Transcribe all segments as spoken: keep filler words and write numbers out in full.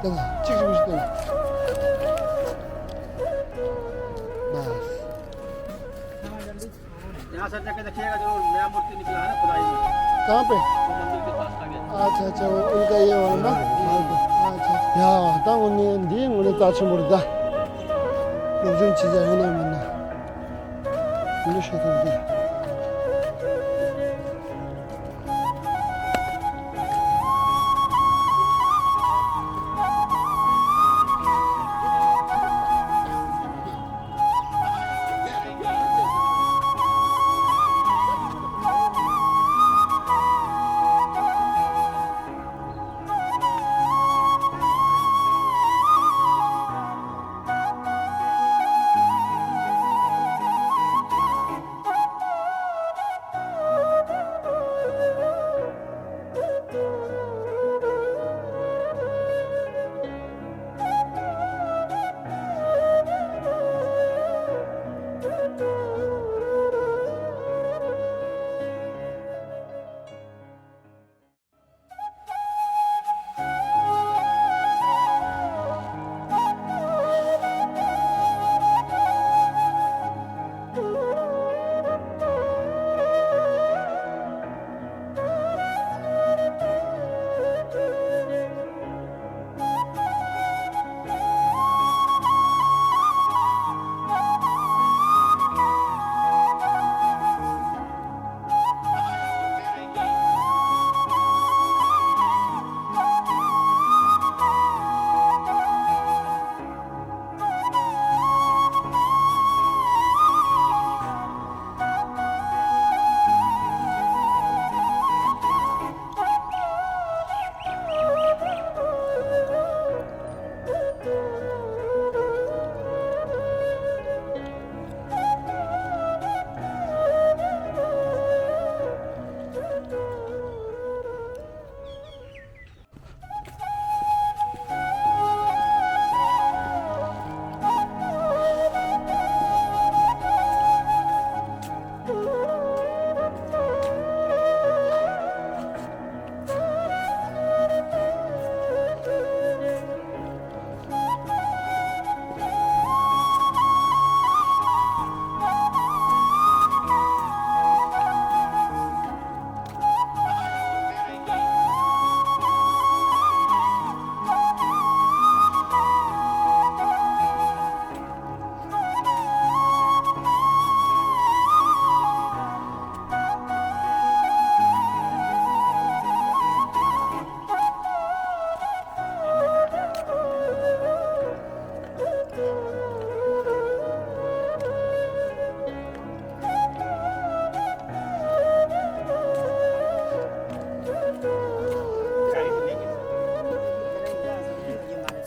ལྟ་ན་གཅིག་གཅིག་མི་ཤི་ལྟ་ན། ལགས། यहाँ से जाके देखिएगा, जो नया मूर्ति निकला है ना खुदाई में, कहाँ पे? वो मंदिर के पास आगे। अच्छा, अच्छा, वो उनका ये वाला ना? हाँ, हाँ। अच्छा, अच्छा। ཡ། ད་དངོས་གནས་འདི་དངོས་གནས་རྩ་ཆེན་པོ་རེད་ད། སློབ་སྦྱོང་བྱེད་ས་ཡོད་ན་མེད་ན། འདི་ཤེས་ཐུབ་ཀྱི།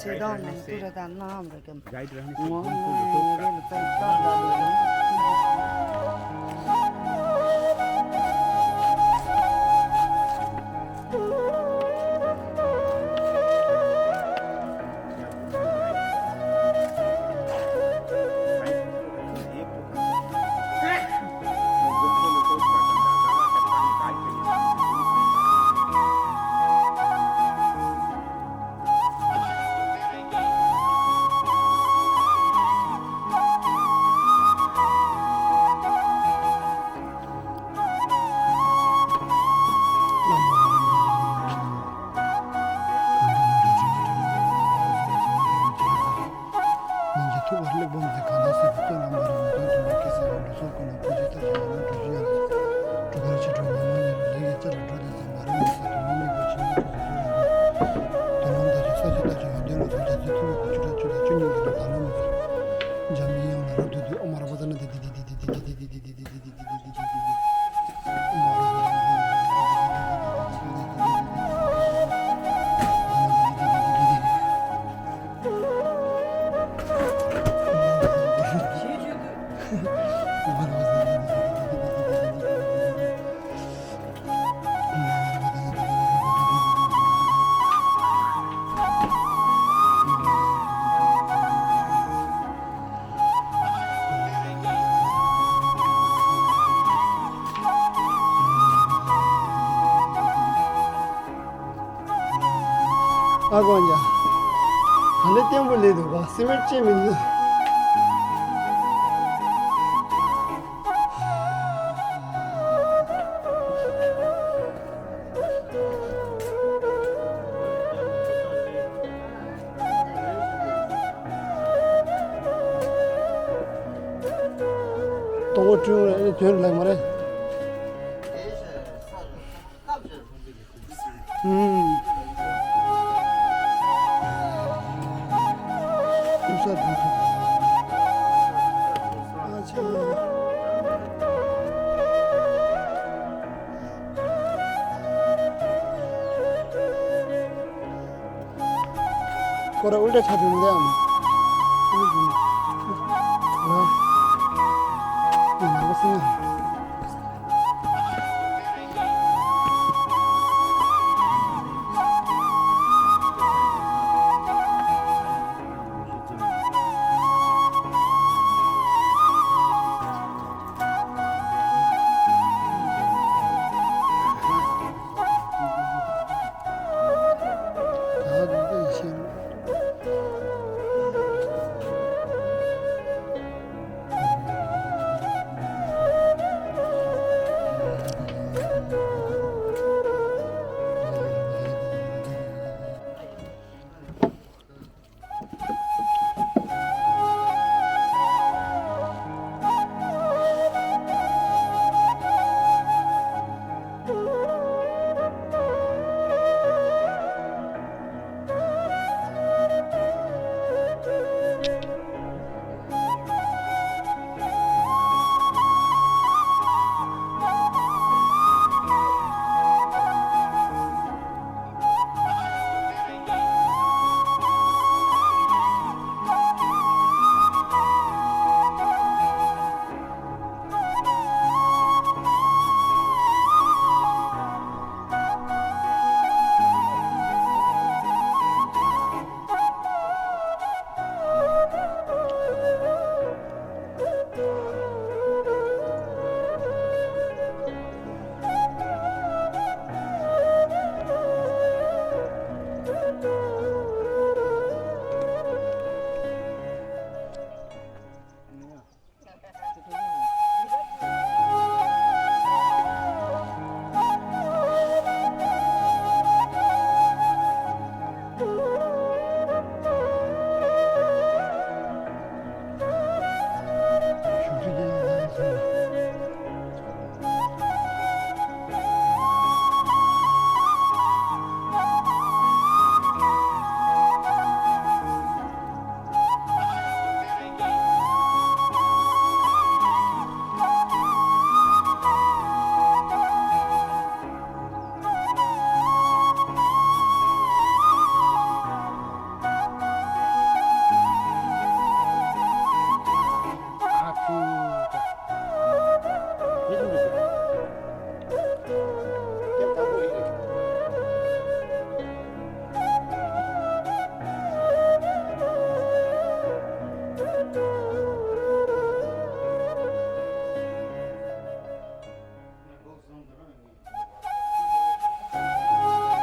ཚེ་དང་ནང་དུ་ར་དང་ནང་ར་གམ། गाइड रहने से ངོ་ངོ་ངོ་ངོ་ངོ་ལ་ཙམ་ཙམ་ལ་ལ། སྙིང་རྗེ་ཐུགས་ཀར་གླེགས་བམ་འཛིན། གང་དག་སྲིད་པའི་དོན་ལ་མ་རིག་ངུ་འདོད་དུ་མེད། སྐྱེ་སེམས་ཡོངས་སུ་རྫོགས་ཀུན་ལ་ཕན་ཕྱིར་བལྟ། ཞིང་ཡོངས་ལ་འགྲོ་ཞིང་ཡང་ལ་སྒྲུབ་པར་བྱེད་འགྲོ། ཉོན་མོངས་ཉེ་རུ་ལས་ཀྱི་བྱ་རུ་འགྲོ། དེ་ཚེ་མ་རིག་ངུ་ཟད་དུ་མི་དམིགས་པའི་ཕྱིར་ན་ཐུགས་སུ་ཆུད་ཟོས་ཀྱི་དོན་ལམ་དག་ཅིང་ས་བཅུ་རྟག་ཅིང་ཡོན་ཏན་ལ་ཐུགས་རྗེ་བརྩོན་པའི་བཅུ་ཕྲག་བཅུ་དང་བཅུ་གཉིས་ཀྱི་ནང་ད་ལོ་མི་ཟད། འཇམ་དབྱངས་ཡང་ན་རབ་ཏུ་བསྡུས། ཨོཾ་རཱ་ཛ་ན་དྷཱིཿ་ཨ་དཀོན་མཆོག་ཨ་ནི་བརྟན་པོ་ལས་འདུག་ག་སི་མེན་ཊི་ཅན་མི་འདུག་ཏོག་ཀོ་བསྐྲུན་རེད་དོན་ལེགས་མ་རེད། ཨུམ། ཨུ་ས་དང་། ཨ་ཆ། ཁོ་ར་ཨུལ་ཊ་ཆ་བྱུང་ལེ་ཨམ། ཨུལ་ཊ་ན། ཡིན་ན་བ་སི་ན།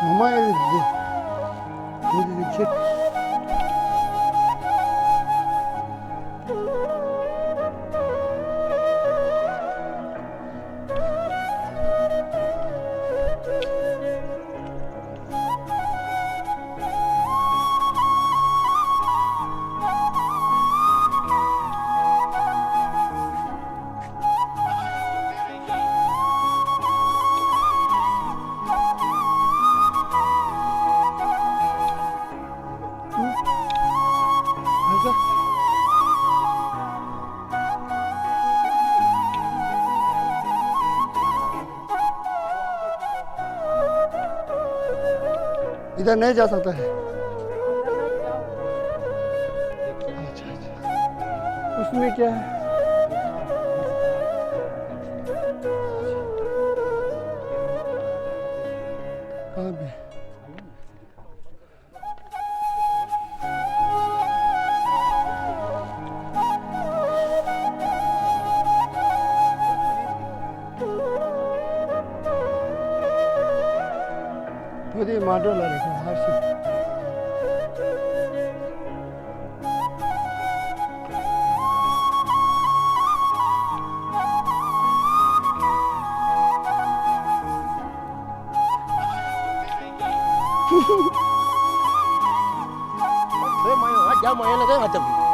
ངོ་མ་ཨེ་རེད་འདི། འདི་འདི་འདི་ཁྱེད། इधर नहीं जा सकता है। अच्छा, अच्छा। उसमें क्या है? कहाँ पे? བོད་དེ་མ་འགྲོ་ལ་རེ་ཁོ་ཧར་ཤི། བོད་མ་ཡོང་ང་རྒྱ་མ་ཡོང་ན་ཀ་ང་རྒྱབ་གི།